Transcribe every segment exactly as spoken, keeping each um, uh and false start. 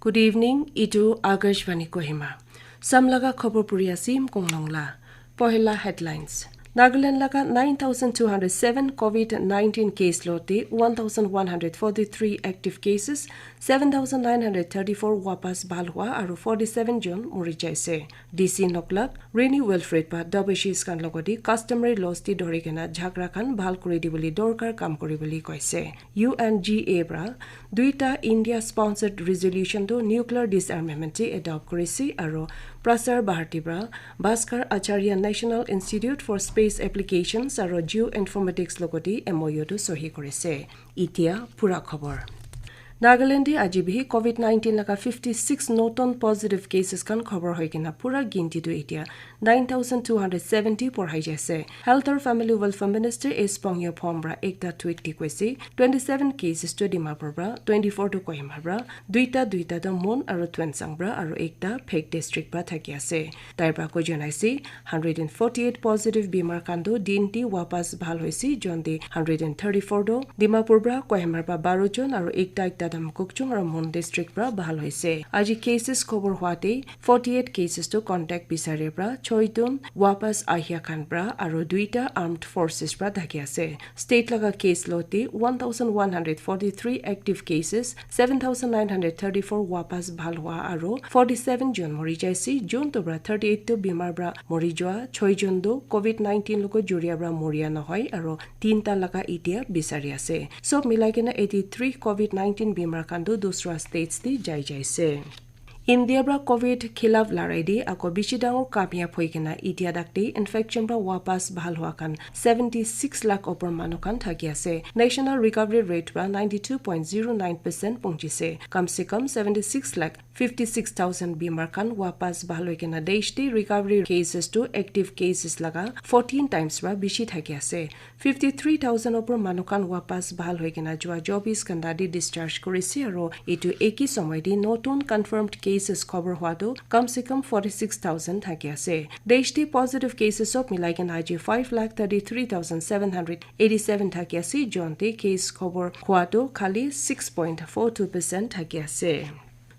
Good evening, itu Akashvani Kohima. Samlaga khobor puri asim konglongla. Pohila headlines. Nagaland laga nine thousand two hundred seven COVID nineteen case lote one thousand one hundred forty-three active cases, seven thousand nine hundred thirty-four wapas bhal hua aru forty-seven jon mori jaise. D C Noklak, Reni Wilfred pa Dabashis khan logoti customary laws ti dhori kena jhagra khan bhal kuri dibole dorkar kam kuri bole koise. U N G A pra duita India sponsored resolution tu nuclear disarmament ti adopt kurise aru Prasar Bharati pra Bhaskar Acharya National Institute for Space Applications aru Geoinformatics logoti M O U tu sohi kurise. Itia pura khobor. Nagaland te aji bihi COVID nineteen laga fifty-six notun positive cases khan khobor hoi kena pura ginti tu itia nine thousand two hundred seventy porhai jaise. Health aru Family Welfare Minister S Pongyo Phom pra ekta tweet di koise, twenty-seven cases tu Dimapur pra, twenty-four tu Kohima pra, duita duita tu Mon aru Tuensang pra aru ekta Phek district pra thaki ase. Tai pra ko janaise, hundred and forty-eight positive bimar khan tu din ti wapas bhal hoise, jon te hundred and thirty-four tu Dimapur pra, Kohima pra baro jon aru ekta ekta Damkokchung aru Mon district pra bhal hoise. Aji cases khobor hua te forty-eight cases tu contact bisari pra choi jon wapas ahia khan pra aru duita armed forces pra thaki ase. State laga case lote one thousand one hundred forty-three active cases, seven thousand nine hundred thirty-four wapas bhal hua aru forty-seven jon mori jaise, jon tu pra thirty-eight tu bimar pra mori jua, choi jon tu COVID nineteen logo juria pra moria nohoi aru tinta laga itia bisari ase. Sob milai kena eighty-three COVID nineteen bimar khan tu dusra states te jai jaise. India pra COVID khilaf larai te ako bishi dangor kamyab hoi kena itia dakte infection pra wapas bhal hua khan seventy-six lakh opor manu khan thaki ase. National recovery rate pra ninety-two point zero nine percent pongchise. Kam se kam seventy-six lakh fifty-six thousand bimar khan wapas bhal hoi kena desh te recovery cases tu active cases laga fourteen times pra bishi thaki ase. Fifty-three thousand opor manu khan wapas bhal hoi kena jua chobis ghanta te discharge kurise aru etu eki somoy te notun confirmed cases khobor hua tu kam se kam forty-six thousand thaki ase. Desh te positive cases sob milai kena aji five lakh thirty-three thousand seven hundred eighty-seven thaki ase, jon te case khobor hua tu khali six point four two percent thaki ase.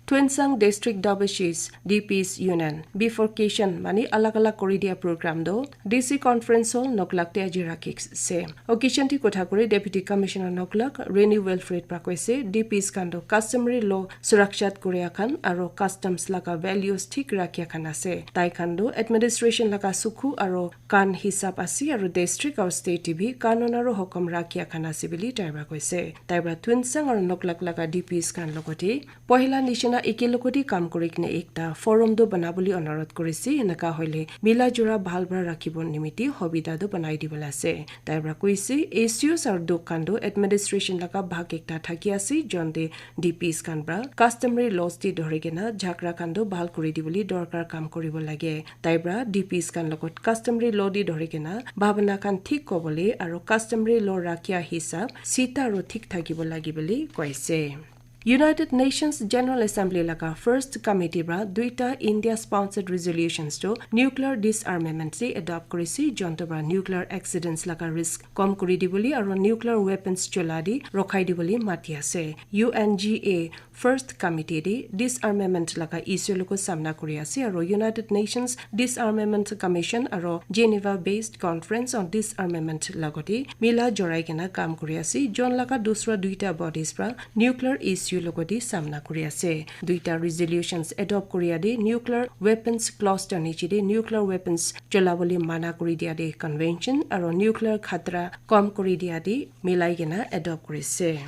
Tuensang District Dabashis D Ps Union bifurcation mani alag alag kuri dia program do D C Conference Hall Noklak te aji rakhi se. Occasion ti kotha kuri Deputy Commissioner Noklak Reni Wilfred pra koise D Ps khan do customary law surakshat kuria khan aru customs laga values thik rakhia khan ase. Tai khan do administration laga sukhu aru kan hisab ase aru district aru state te bi kanun aru hukum rakhia khan ase bili tai pra koise. Tai pra Tuensang aru Noklak laga D Ps khan logote pohila nishina eke logote kam kuri kena ekta forum tu bana bole onurodh kurise, eneka hoile mila jora bhal pra rakhibo nimite hobita tu banai dibole ase. Tai pra koise, issues aru dukh khan tu administration laga bhag ekta thaki ase, jon te D Ps khan pra customary laws te dhori kena jhagra khan tu bhal kuri dibole dorkar kam kuribo lage. Tai pra D Ps khan logot customary law te dhori kena bhabana khan thik kobole aru customary law rakhia hisab sita aru thik thakibo lage bole koise. United Nations General Assembly laga First Committee pra duita India sponsored resolutions to nuclear disarmament te adopt kurise, jonto pra nuclear accidents laga risk kom kuri dibole aru nuclear weapons chola te rokhai dibole mati ase. U N G A First Committee te disarmament laga issue logo samna kuri ase aru United Nations Disarmament Commission aru Geneva Based Conference on Disarmament logote mila jorai kena kam kuri ase, jon laga dusra duita bodies pra nuclear issue logote samna kuri ase. Duita resolutions adopt kuria te nuclear weapons cluster niche te nuclear weapons cholabole mana kuri dia te convention aru nuclear khatra kom kuri dia te milai kena adopt kurise.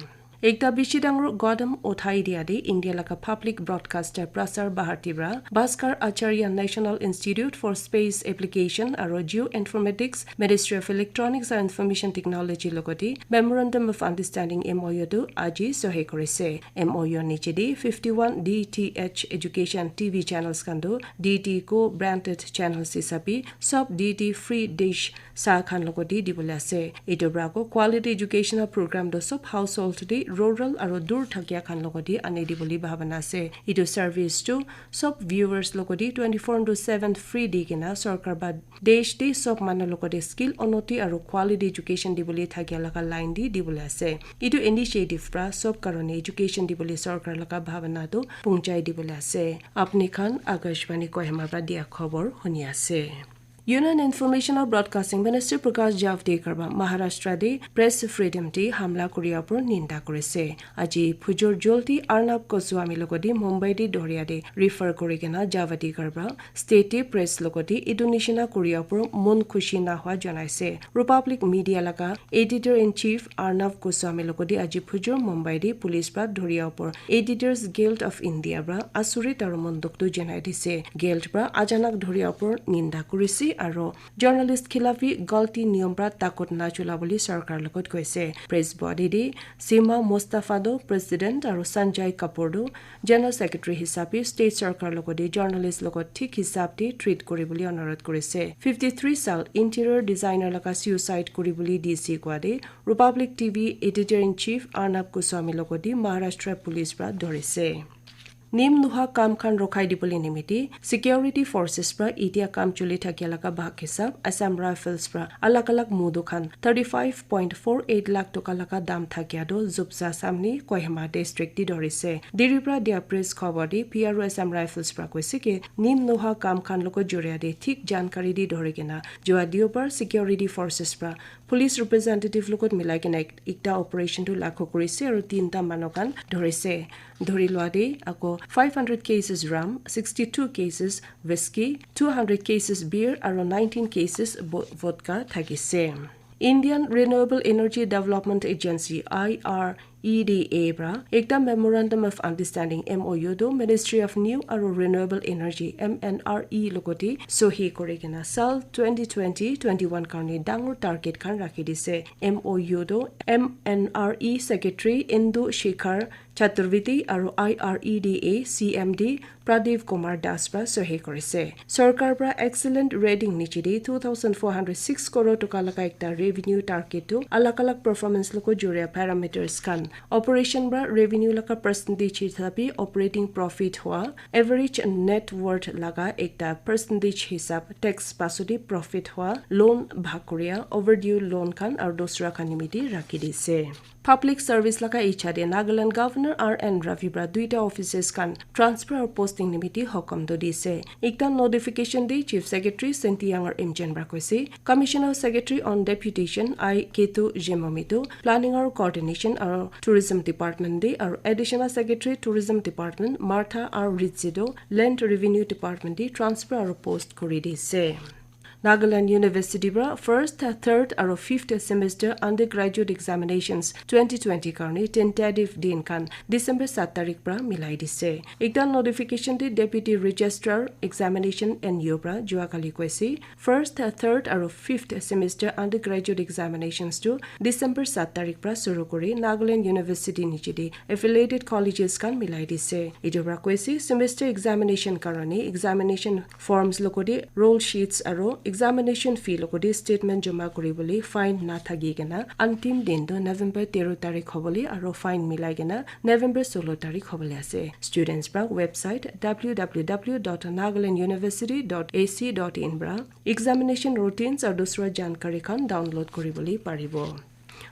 Ekta bishi dangor qadam uthai dia te India laga public broadcaster Prasar Bharati pra Bhaskar Acharya National Institute for Space Application aru Geoinformatics, Ministry of Electronics and Information Technology logote Memorandum of Understanding, M O U, tu aji sohi kurise. M O U niche te fifty-one D T H education T V channels khan tu D T co-branded channels hisabe sob D T free dish sa khan logote dibole ase. Etu pra ako quality educational program tu sob household te rural aro dur thakia khan logoti ani dibole bhabana ase. Etu service tu sob viewers logoti twenty-four into seven free di kena sorkar ba desh te sob manu logoti skill unnoti aro quality education dibole thakia laga line di dibole ase. Etu initiative pra sob karone education dibole sorkar laga bhabana tu punchai dibole ase. Apni khan Akashvani Kohima pra dia khobor huni ase. Union Information and Broadcasting Minister Prakash Javadekar ba Maharashtra de press freedom de hamla kuria opor ninda kurise. Aji phujor joldi Arnab Goswami logodi Mumbai de doria de refer kuri kena Javadekar ba state de press logodi edu nishina kuria opor mon khushi na hua janaise. Republic Media laga Editor in Chief Arnab Goswami logodi aji phujor Mumbai de police pra doria opor Editors Guild of India pra asurit aro mon dukh tu janai dise. Guild pra achanak doria opor ninda kurise aro journalist khilafi galti niyom pra takot na chula bole sorkar logot koise. Press body de Sima Mustafa do president aro Sanjay Kapoor do general secretary hisabe state sorkar logot de journalist logot thik hisab de treat kuri bole onurodh kurise. Fifty-three sal interior designer laga suicide kuri bole D C kua de Republic T V editor in chief Arnab Goswami logot de Maharashtra police pra dorise. Nim nuha kam khan rokhai dibole nimiti security forces pra itia kam chuli thakia laga bhag hisab Assam Rifles pra alag alag mudu khan thirty-five point four eight lakh toka laga dam thakia do zubsa samni Kohima district di dorise. Diri pra dia press khobor di P R O Assam Rifles pra koise ki nim nuha kam khan logo joria de thik jankari di dori kena jua diobar security forces pra police representative logot milai kena ek- ekta operation tu lakho kurise aro tinta manu khan dorise. Dhori lua de ako five hundred cases rum, sixty-two cases whisky, two hundred cases beer aro nineteen cases bo- vodka thakise. Indian Renewable Energy Development Agency I R E D A pra ekta memorandum of understanding M O U do Ministry of New aro Renewable Energy M N R E logote sohi kuri kena sal twenty twenty twenty-one karni dangor target khan rakhi dise. M O U do M N R E Secretary Indu Shekhar Chaturvedi aro I R E D A C M D Pradeep Kumar Das pra sohi kurise. Sorkar pra excellent rating niche de two thousand four hundred six crore toka laga ekta revenue target tu alag alag performance logo juria parameters khan operation pra revenue laga percentage hisabe operating profit hua average net worth laga ekta percentage hisab tax pasodi profit hua loan bhag kuria overdue loan khan aro dusra khan nimiti rakhi dise. Public service laga icha de Nagaland Governor R N Ravi pra duita offices khan transfer or posting nimiti hokom do dise. Ekta notification de Chief Secretary Senti Yangar Imchen pra koise, Commissioner Secretary on Deputation I Ketu Jemomito, Planning or Coordination or Tourism Department de or Additional Secretary Tourism Department Martha R Ritsido, Land Revenue Department de transfer or post kuri dise. Nagaland University pra first, third aro fifth semester undergraduate examinations twenty twenty karni tentative din khan December sat tarik pra milai dise. Ekta notification de Deputy Registrar Examination N U pra jua kali koise first, third aro fifth semester undergraduate examinations tu December sat tarik pra suru kuri Nagaland University niche de affiliated colleges khan milai dise. Etu pra koise semester examination karone examination forms logote roll sheets aro examination fee logote statement joma kuribole fine na thaki kena antim din tu November tero tarik hobole aro fine milai kena November solo tarik hobole ase. Students pra website W W W dot nagaland university dot A C dot in pra examination routines aro dusra jankari khan download kuribole paribo.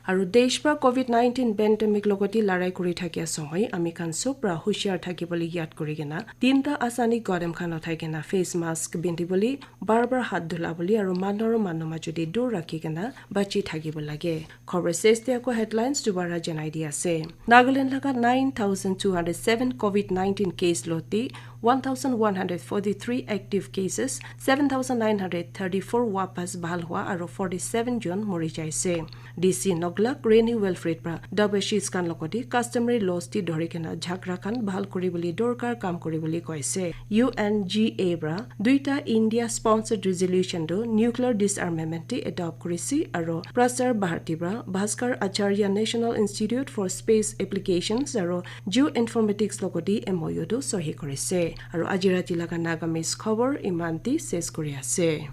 Aro desh pra covid nineteen pandemic logote larai kuri thakia somoy ami khan sob pra hushiar thakibole yad kuri kena tinta asani kodem khan uthai kena face mask bindi bole, bar bar hath dhula bole aro manu aro manu majo de dur rakhi kena bachi thakibo lage. Khobor ses de ako headlines dubara janai di ase. Nagaland laga nine thousand two hundred seven covid nineteen case lote one thousand one hundred forty-three active cases, seven thousand nine hundred thirty-four wapas bhal hua aro forty-seven jon mori jaise. D C Noglak Reni Wilfred pra Dabashis khan logote customary laws ti dhori kena jhagara khan bhal kuribole dorkar kam kuribole koise. U N G A pra duita India sponsored resolution tu nuclear disarmament ti adopt kurise aro Prasar Bharati pra Bhaskar Acharya National Institute for Space Applications aro Geoinformatics logote M O U tu sohi kurise. Aro aji rati laga Nagamese khobor iman ti ses kuri ase.